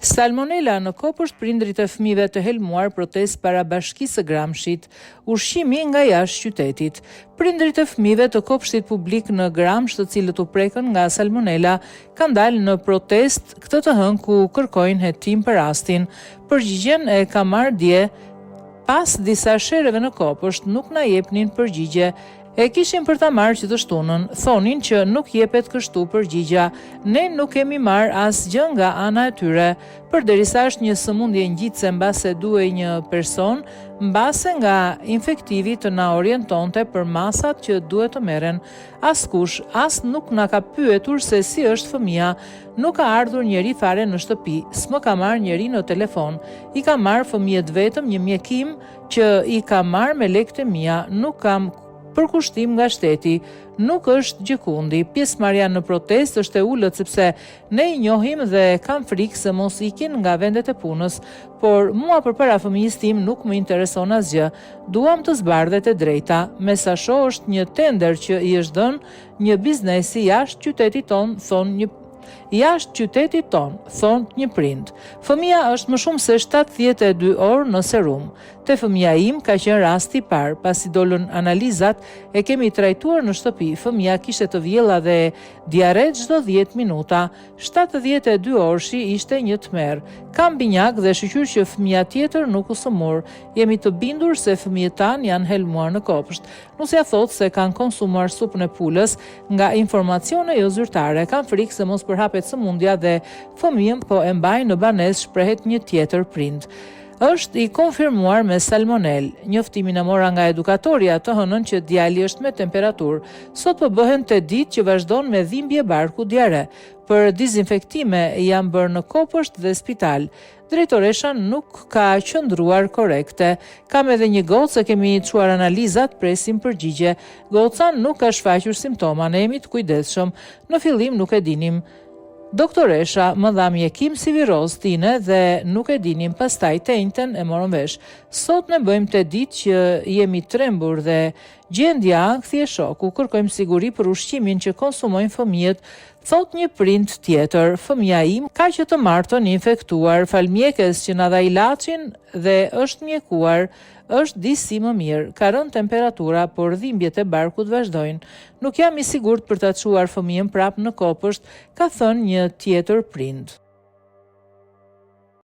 Salmonela në kopësht prindërit e fëmijëve të helmuar protestë para Bashkisë së Gramshit, ushqimi nga jashtë qytetit. Prindërit e fëmijëve të kopshtit publik në Gramsh të cilët u prekën nga salmonela kanë dalë në protestë këtë të hënë ku kërkojnë hetim për rastin. Përgjigjen e kam marrë dje pas disa sherreve në kopësht nuk na jepnin përgjigje. E kishim për ta marrë që të shtunën. Thonin që nuk jepet kështu përgjigja. Ne nuk kemi marrë asgjë nga ana e tyre. Përderisa është një sëmundje ngjitëse mbase duhej një person, mbase nga infektivi të na orientonte për masat që duhet të merren. Askush as nuk na ka pyetur se si është fëmija. Nuk ka ardhur njeri fare në shtëpi, s'më ka marrë njeri në telefon. I kam marrë fëmijët vetëm një mjekim që i kam marrë me lekët e mia, nuk kam përkushtim nga shteti, nuk është gjëkundi. Pjesëmarrja në protestë është e ulët sepse ne i njohim dhe kam frikë se mos ikin nga vendet e punës, por mua përpara fëmijës tim nuk më intereson asgjë. Duam të zbardhet e drejta. Me sa shoh është një tender që i është dhënë një biznesi jashtë qytetit tonë, thonë një jashtë qytetit tonë, thotë një prind. Fëmija është më shumë se 72 orë në serum. Te fëmija im ka qenë rasti i parë, pasi dolën analizat, e kemi trajtuar në shtëpi, fëmija kishte të vjella dhe diarre çdo 10 minuta. 72 orëshi ishte një tmerr. Kam binjak dhe shyqyr që fëmija tjetër nuk u sëmur. Jemi të bindur se fëmijët tanë janë helmuar në kopsht. Nusja thotë se kanë konsumuar supën e pulës nga informacione jo zyrtare. Kam frikë se mos përhapet sëmundja dhe fëmijën po e mbajnë në banesë, shprehet një tjetër prind. Është i konfirmuar me salmonelë. Njoftimin e mora nga edukatorja të hënën që djali është me temperaturë. Sot po bëhen 8 ditë që vazhdon me dhimbje barku diarre. Për dizinfektime janë bërë në kopësht dhe spital. Drejtoresha nuk ka qëndruar korrekte. Kam edhe një gocë e kemi çuar analizat, presim përgjigje. Goca nuk ka shfaqur simptoma, ne jemi të kujdesshëm. Në fillim nuk e dinim. Doktoresha më dha mjekim si virozë tine dhe nuk e dinim, pastaj të enjten e morëm vesh. Sot ne bëjmë 8 ditë që jemi trembur dhe gjendja ankthi e shoku, kërkojmë siguri për ushqimin që konsumojnë fëmijët Thotë një prind tjetër, fëmija im ka që të martën i infektuar, falë mjekes që na dha ilaçin dhe është mjekuar, është disi më mirë, ka rënë temperatura, por dhimbjet e barkut vazhdojnë. Nuk jam i sigurt për ta çuar fëmijën prapë në kopësht, ka thënë një tjetër prind.